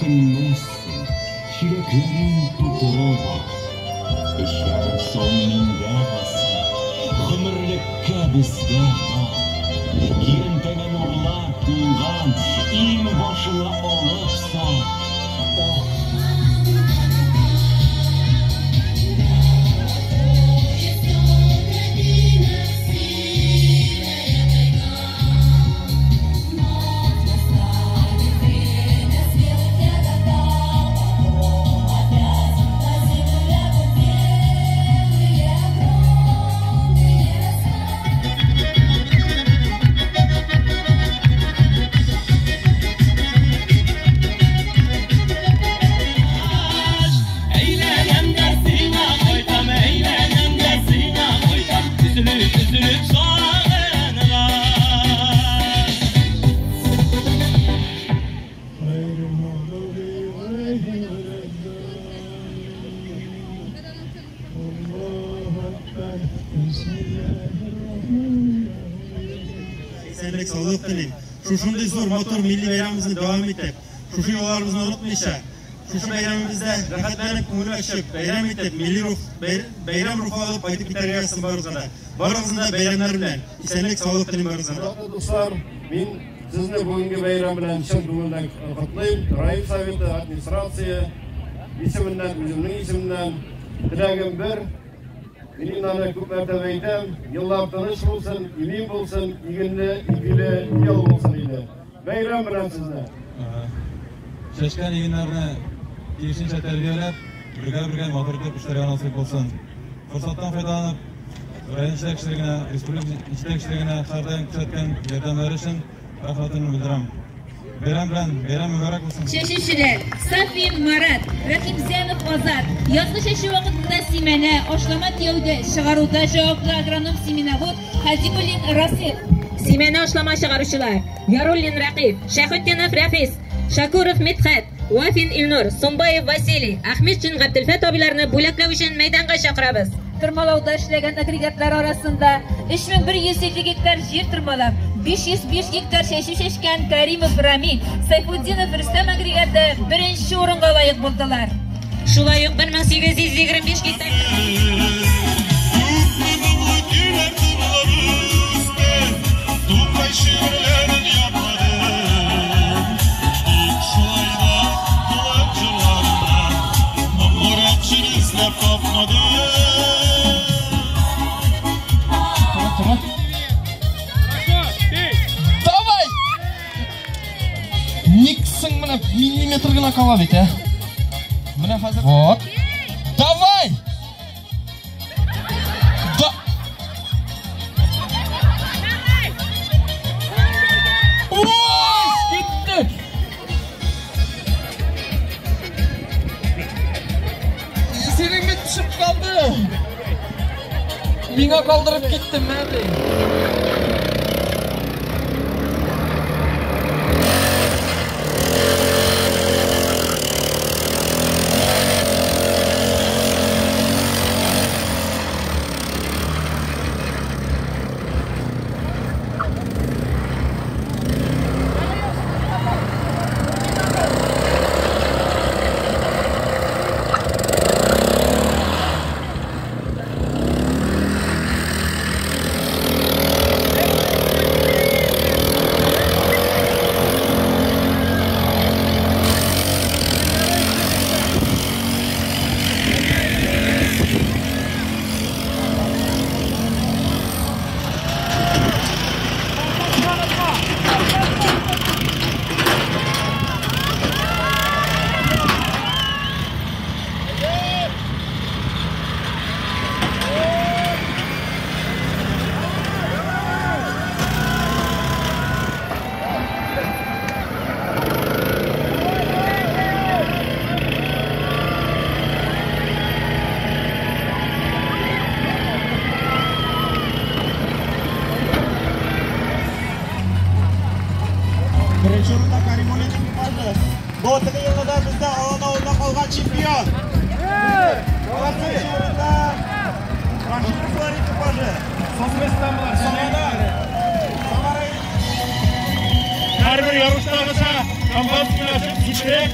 Үкенмәссең, чиләкләрең тутырып ал. Эчәрсең миндә калса, гомерлеккә безгә кал. Кирәнтәгә нурлар тулган, иң башыңа алып сал. Ах, Исәнлек, саулык телим. Шушындый зур матур милли бәйрәмебезне дәвам итеп, шушы йолаларыбызны онытмыйча, шушы бәйрәмебездә рәхәтләнеп, күңел ачып, бәйрәм итеп, милли рух, бәйрәм рухы алып кайтып китәргә язсын барыгызга да. Барыгызны да бәйрәмнәр белән, исәнлек, саулык телим барыгызга да. Хөрмәтле дуслар, мин сезне бүгенге бәйрәм белән чын күңелдән котлыйм. Район советы, администрация исеменнән, үземнең исемнән теләгем бер. Мин аны күп мәртәбә әйтәм, еллар тыныч булсын, имин булсын, игенле, игеле ел булсын иде. Бәйрәм белән сезне! Чәчкән игеннәрне тиешенчә тәрбияләп, бергә-бергә матур итеп эшләргә насыйп булсын. Форсаттан файдаланып, район җитәкчелегенә, республика җитәкчелегенә һәрдаим күрсәткән ярдәмнәре өчен рәхмәтемне белдерәм. Бәйрәм белән, бәйрәм мөбарәк булсын. Чәчүчеләр Сафин Марат, Рәхимзянов Азат, язгы чәчү вакытында симәнә, ашлама төяүдә, чыгаруда җаваплы агроном семеновод Хәзибуллин Расих. Симәнә ашлама чыгаручылар Яруллин Рәкыйп, Шәхетдинов Рәфис, Шакуров Мидхәт, Вафин Илнур, Сумбаев Василий, Ахметшин Габделфәт абыйларны бүләкләү өчен мәйданга чакырабыз. Тырмалауда эшләгән агрегатлар арасында 3150 гектар җир тырмалап, 505 гектар чәчү чәчкән Каримов Рамиль, Сайфутдинов Рөстәм агрегаты беренче урынга лаек булдылар. Шулай ук 1825 гектар. Күпме моңлы көйләр тыңлап үстем, Тукай шигырьләрен ятладым. Тик шулай да колак җырларыннан моңлырак җыр эзләп тапмадым. Давай! Никсың менә миллиметр гына кала бит, ә? Менә хәзер. Вот. Давай! Да. Ой, киттек! Синең бит төшеп калды. Миңа калдырып китте, мәди. Беренче урында Каримуллин экипажы. Бу теге елны да бездә Алан авылында калган чемпион. Икенче урында Рашидовлар экипажы. Һәрбер ярыштагыча шампанскийны ачып, сикереп,